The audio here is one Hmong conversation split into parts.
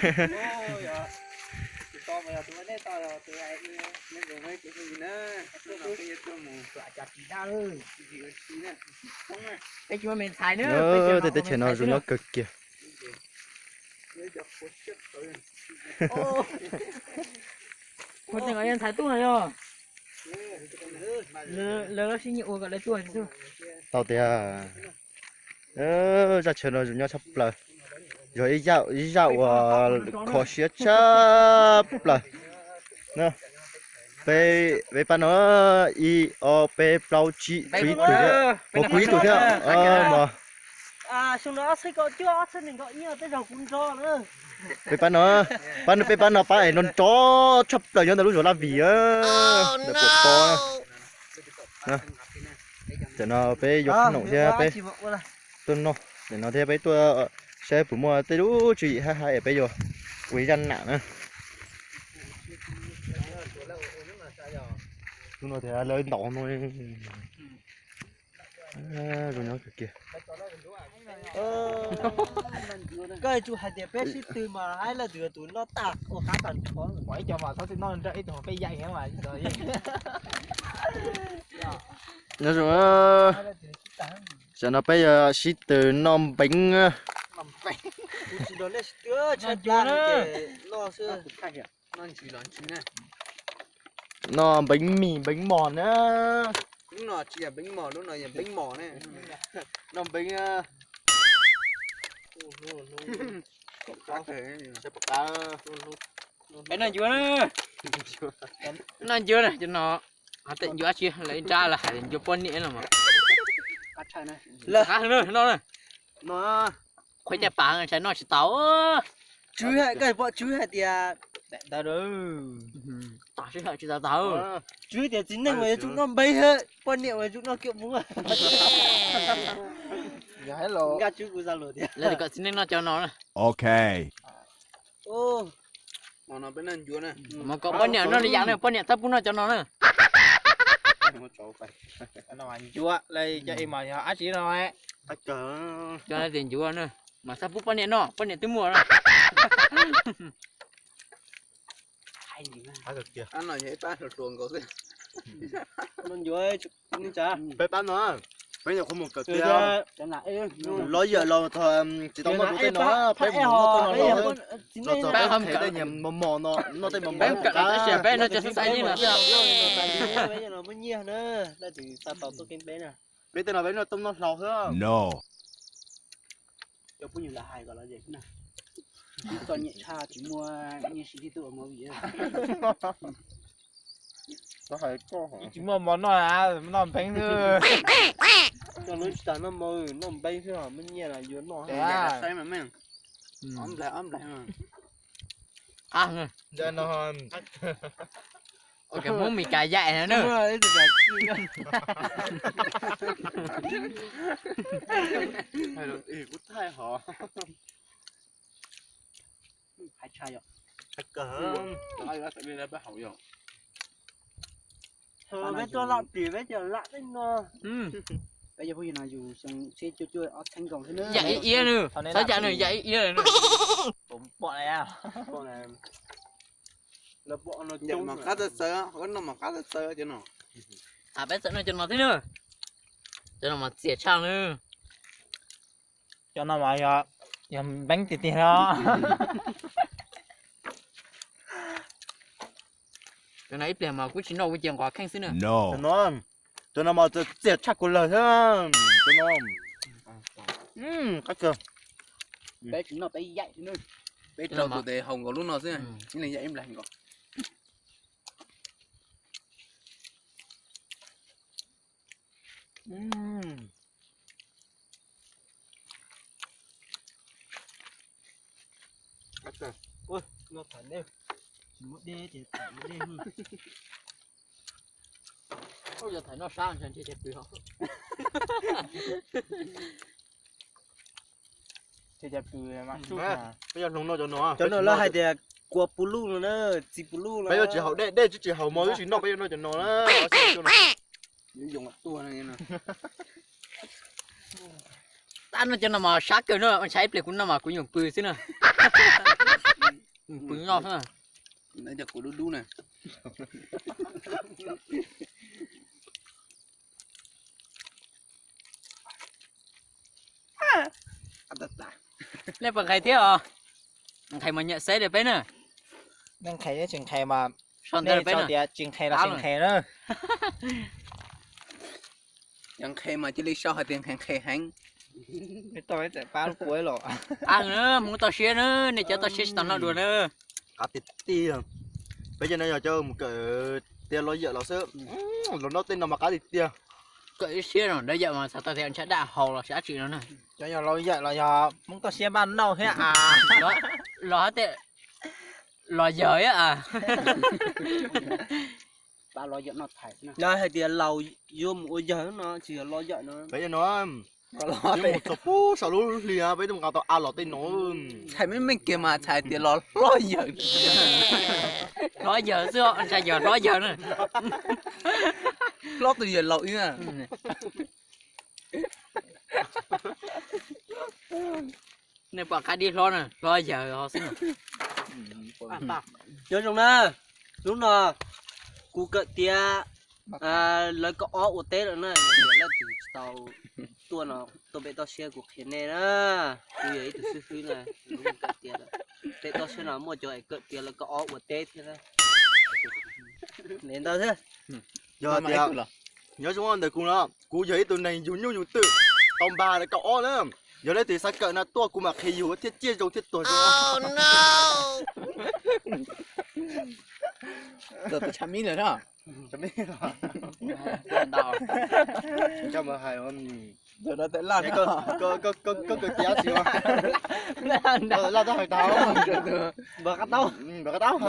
Tej teb chaws no zoo nyob kawg kiag. Ntxhais tuaj no yog. Lawv sib nyiam ua kom lawv tuaj xwb. Tau tiag. Zaj chaw no zoo nyob tshaj plaws. Yog ib zaj uas kho siab tshaj plaws. Peb, peb pab no, ib, ob, peb, plaub, tsib, tsib tug thiab, kuv ib tug thiab. Peb pab no, pab no, peb pab no pab es no nrov tshaj plaws nyob ntawm lub zos Laj Vim ntawm Pom Pob. Tam no peb yuav khoom thiab peb tuaj noj, tam no thiab peb tuaj saib puas muaj tej lub tswv yim haib haib es peb yuav ua ib zaj nam na. Hnub no tias lawv ntaus no zoo nyob kawg kiag. Koj yuav tsum hais tias peb sib tw mas hais lawv tus tus noj tag ua qab tag nrho. Pom ib co mas txhob txwm noj nrog ib tug peb yaim mas. Nyob zoo, tam no peb yuav sib tw noj npeeb. Noj npeeb mis npeeb mos na. Lub no tsis yog npeeb mos, lub no yog npeeb mos ne. Noj npeeb. Peb noj ncuav na. Noj ncuav na, cov no. Hais tias ncuav tsis lawv nrab lawv hais tias ncuav poj niam no mas. Qab no, qhuav caj pas ntshai noj tsis tau. Tswv hais, koj pom tswv hais tias, tom sij hawm tsis tau tau. Tswv tias txiv neej mas yuav tsum noj npeeb, poj niam mas yuav tsum noj kiav muab. Nkaj tswv kuv xa lus tias lawv tias kom txiv neej noj cov no na. Ok. Mas kom poj niam noj li yam na, poj niam txhob pub noj cov no na. Ncuav, cov ib mas yog dab tsi no. Cov no tias ncuav na, mas txhob pub poj niam noj, poj niam twb muaj na. Peb pab no, peb nyuam qhuav mus kawm tiag, los yawm los txog tsis tau muaj tus tej no, peb mus noj tej no los, los txog peb khev tej niag mos mos no, noj tej mos mos qab. Peb tej no peb noj tooj noj hlau xwb. Cov phooj ywg lam hais kom lom zem xwb na. Txom nyem tshaj tsis muaj nyiaj siv tib tug ua movie. Tsis muaj mov noj, noj npeeb xwb. Coj lub tsis tas noj mov, noj npeeb xwb, muaj nyiaj los yuav noj. Ob nplaig ob nplaig. Ua Hmoob Meskas yaim no na. Kuv thaij hov. Hais tshaj yom. Peb tuaj lom plis peb cov lam tej no. Peb cov phooj ywg no yus xyoo txhiab cuaj cuaj ob txheeb nkaus thiab na. Yam ib iab nws, xav yam nws yam ib iab. Pom qab txawv txawv, noj mov qab txawv txawv cov no. Peb txawm noj cov no thiab na. Cov no mas txias tshaj na. Cov no mas yog npeeb tiag tiag no. Cov no ib pliag mas kuv tsis noj kuv cia nqos kheej xwb na. Cov no mas txias tshaj kuv lawm thiab. Cov no, qab kawg. Peb tsis noj peb yaim xwb na. Peb rau tus tes haus nkaus lub no xwb, ib leeg yaim ib nplaig nkaus. Yog tham noj sab ntshe ntshe cas pw os. Peb yuav hloov noj cov no. Cov no lawv hais tias kua pus luj no na, txiv pus luj no. Peb yuav tsis haus dej, dej tsis tsis haus mov twb tsis noj, peb yuav noj cov no na. Tab noj cov no mas sab kawg no, ua ntshai ib pliag kuv noj mas kuv yuav pw xwb na. Pw noj xwb. Cov kuv dub dub na. Nej puas nqhis thiab os? Nqhis mas nyam xeb rau peb na. Nej nqhis tsis nqhis mas sau ntawv rau peb na. Tias tsis nqhis los tsis nqhis na. Yog nqhis mas cia li sau hais tias nqhis nqhis heev. Pab lub puav los. Pab na, Hmoob toj siab na, nej cov toj siab tsis tau noj dua na. Qab tiag tiag. Peb cov no yog cov mus kawm tiav los yawm los xwb. Los noj tej no mas qab tiag tiag. Kawm ib siab no dawb yawm mas xav tau tias ntsha daj haus los sis dab tsi no na. Cov yog los yawm los yog Hmoob toj siab npaj noj thiab a. Los hab tej los yawg a. Yog hais tias laus yuav mus ua yawg no tsis yog los yawm no. Peb no, peb mus txog pub saum lub hli peb twb nqa tau a los tej no. Txhais meej meej kiag mas txhais tias los hlob yawg. Hlob yawg xwb, ntshai yog hlob yawg na. Hlob tus yawg laus ib na. Nej pom qab dib hlob na, hlob yawg ho xwb. Nyob zoo na, hnub no kuv kawm tiav lawv kaum ob ua teb lawm na, leej twg tsis tau tuaj no tuaj pem toj siab kuv qhia nej na, kuv yog ib tug xib hwb na, kawm tiav pem toj siab no muaj cov es kawm tiav lawv kaum ob ua teb thiab na. Yog tias nyob zoo ntawm kuv no, kuv yog ib tug neeg yug nyuj yug twm tau npag lawv kaum ob na. Yog leej twg xav kawm no tuaj kuv mam qhia yus thiaj ciaj zoo thiaj tuag zoo. Koj kawm tiav tsis laj tab hais tau. Npawg qab taub, npawg qab taub,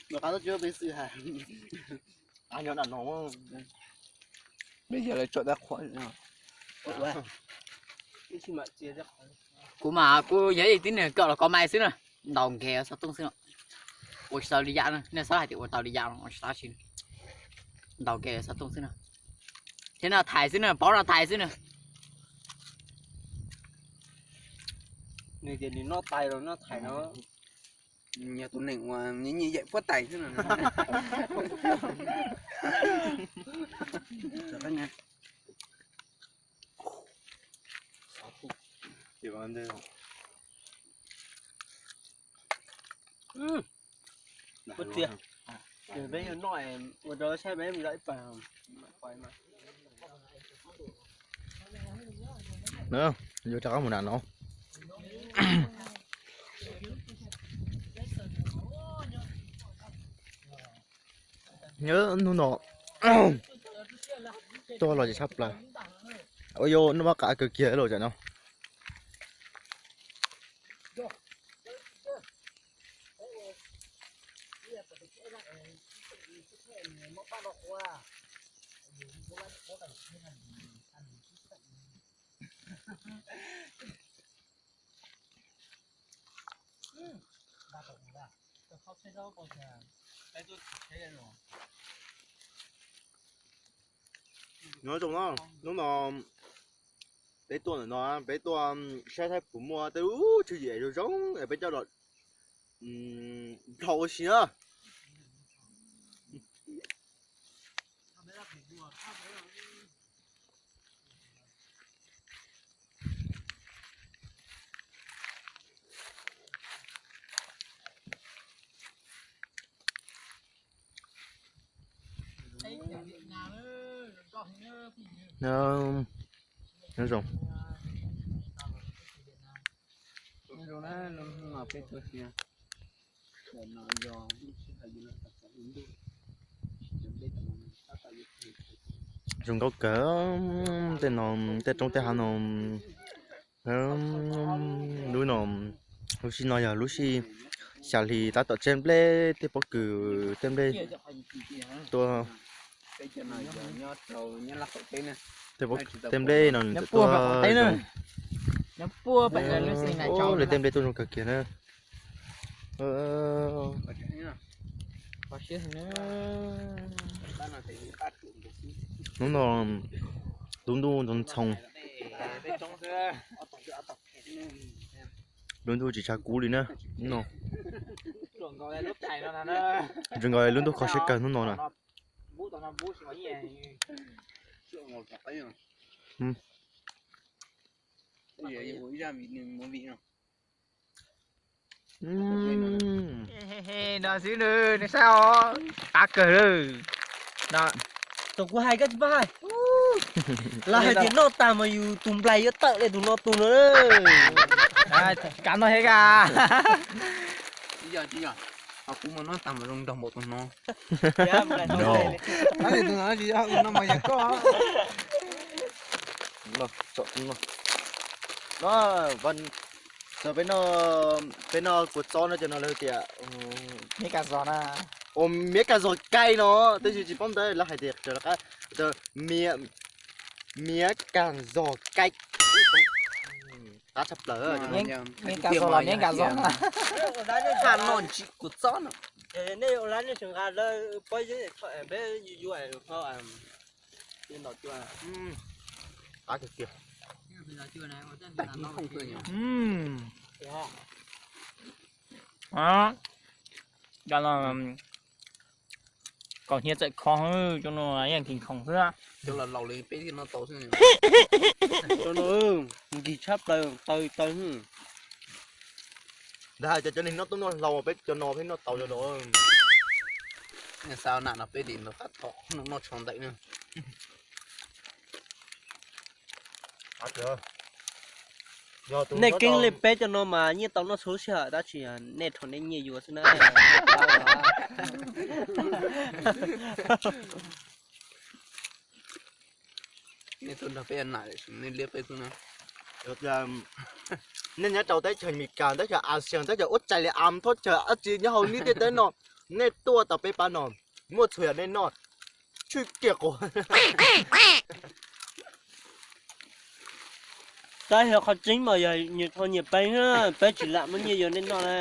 npawg qab taub tsis tau xwm hais. Nyob nram no, peb yog lawv tsom tab qhuav. Kuv mas kuv yog ib tib neeg kawm los kov mais xwb na, ntaus nkes xov tooj xwb no. Ua tsis tau li yam na, nej xav hais tias ua tau li yam no tsis tab sis, ntaus nkes xov tooj xwb no. Thiab no thais xwb na, paub no thais xwb na. Nws tias nws noj tais los noj thais no. Yog tus neeg uas nyiam yaim puab tais xwb no. Ua txiv, peb yog noj ua rau saib peb mus zom ib pawg. Yuav rov qab mus nram no. Nyob hnub no tuaj los tsis tshaj plaws. Ua yog noj mab qab kawg kiag lawm tam no. Nyob zoo no, hnub no peb tuaj ntawm no, peb tuaj saib saib puas muaj tej lub tswv yim zoo zoo es peb coj los dhau ua si na. Nyob zoo. Zoo nkauj kawg, tej no, tej roob tej hav no. Lub no, lub sij no yog lub sij xya hli tab tom tseb nplej, tej pob kws tej nplej tuaj, tej nplej no nws tuaj zoo, lawv tej nplej tuaj zoo kawg kiag na. Hnub no lub ntuj ntxhoo ntxhoo. Lub ntuj tsis tshav kub li na. No, zoo nkaus lub ntuj kho siab kawg hnub no na. No xwb nws saib os, qab kawg lawm. Tus kuv hais koj tsis paub hais. Lawv hais tias noj tag mas yus tus nplaig yuav tawm li tus no tus no. Kav no thiab kav. Kuv mas noj tag mas zoo nraug npaum tus no. Tus no tsis yog, no mas yog koj. No, peb noj, peb noj kua txob no cov no lawv tias miab kas zos na. Ua miab kas zos kaij no, tab sis tsis paub ntawv lawv hais tias miab kas zos kaij. Qab tshaj plaws. Miab kas zos los miab kas zos. Qab no tsis kua txob no. Nej ua lab nej tseem nqa lawv pob zeb peb yuav. Qab tiag tiag. Cov no kaus hniav txawm kho, cov no yeej nkig khoom xwb. Cov laus laus li peb thiaj noj tau xwb. Cov no nkig tshaj plaws taw taw. Ntawd hais tias cov neeg noj tub noj hlau peb cov no peb noj tau cov no. Xav nam no peb dim ntawd qab tom noj tsho ntawm na. Nej keeb li peb cov no mas nyiaj tau noj txhua lub sij hawm tab sis nej rho nej nyiaj yuav xwb na. Nej tuaj nrog peb nam, nej liab peb xwb na. Nej nyob rau teb chaws Amelikas, teb chaws Asian, teb chaws ub tsaig li am thob chaw dab tsi nyob hauv nib tej teb no, nej tuaj tau peb pab no, muaj txhua yam nej noj, tshwj kiag quas. Tab sis qhov tseeb mas yog nyias rho nyias peev, peb tsis lam muab nyiaj yuav nej noj na.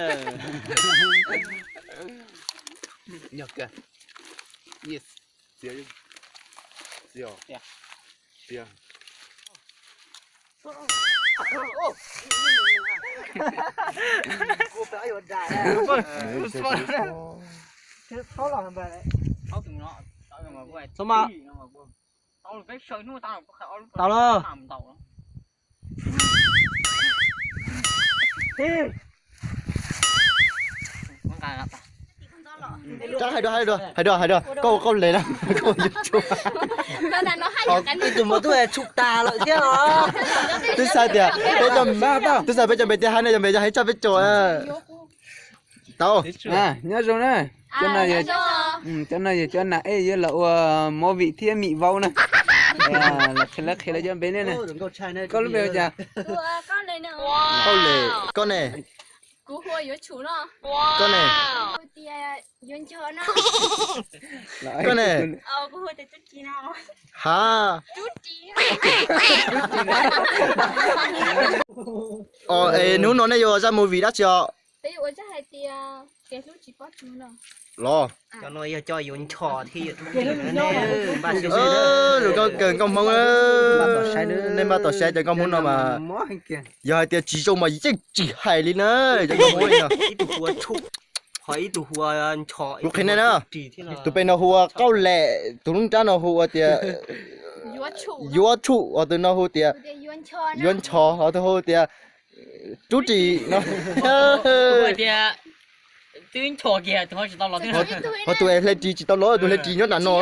Txhob mas. Tau lawm. Rov hais dua, hais dua, hais dua, hais dua, koj ua koj le na. Ib tug muaj tub tshum tas lawm thiab os. Twb xav tias peb cov, twb xav peb cov npe tias hais ne, cov npe yog hais tshaj peb cov. Tau. Nyob zoo na. Cov no yog cov nam ej yuav los ua movie thiab mim vau na. Los qhia, los qhia lawv cov npe nej na. Koj lub npe hu cas? Koj ne? Koj ne? Koj ne? Ha. Os, es hnub no nej yuav zaj movie dab tsi os? Los. Zoo koj kawg nkauj Hmoob. Nej npaj tau saib cov nkauj Hmoob no mas yog hais tias tsis zoo mas yeej tsis hais li na. Cov nkauj Hmoob no. Kuv qhia nej na. Tus pem no hu ua Qauj Lem, tus lub nrab no hu ua tias Yuav Tshum, tus no hu tias Yuav Nchos, ho tus hu tias Rub Ris no. Ho tus es hle ris tsis tau los, tus hle ris tsis tau los, tus hle ris nyob nram no.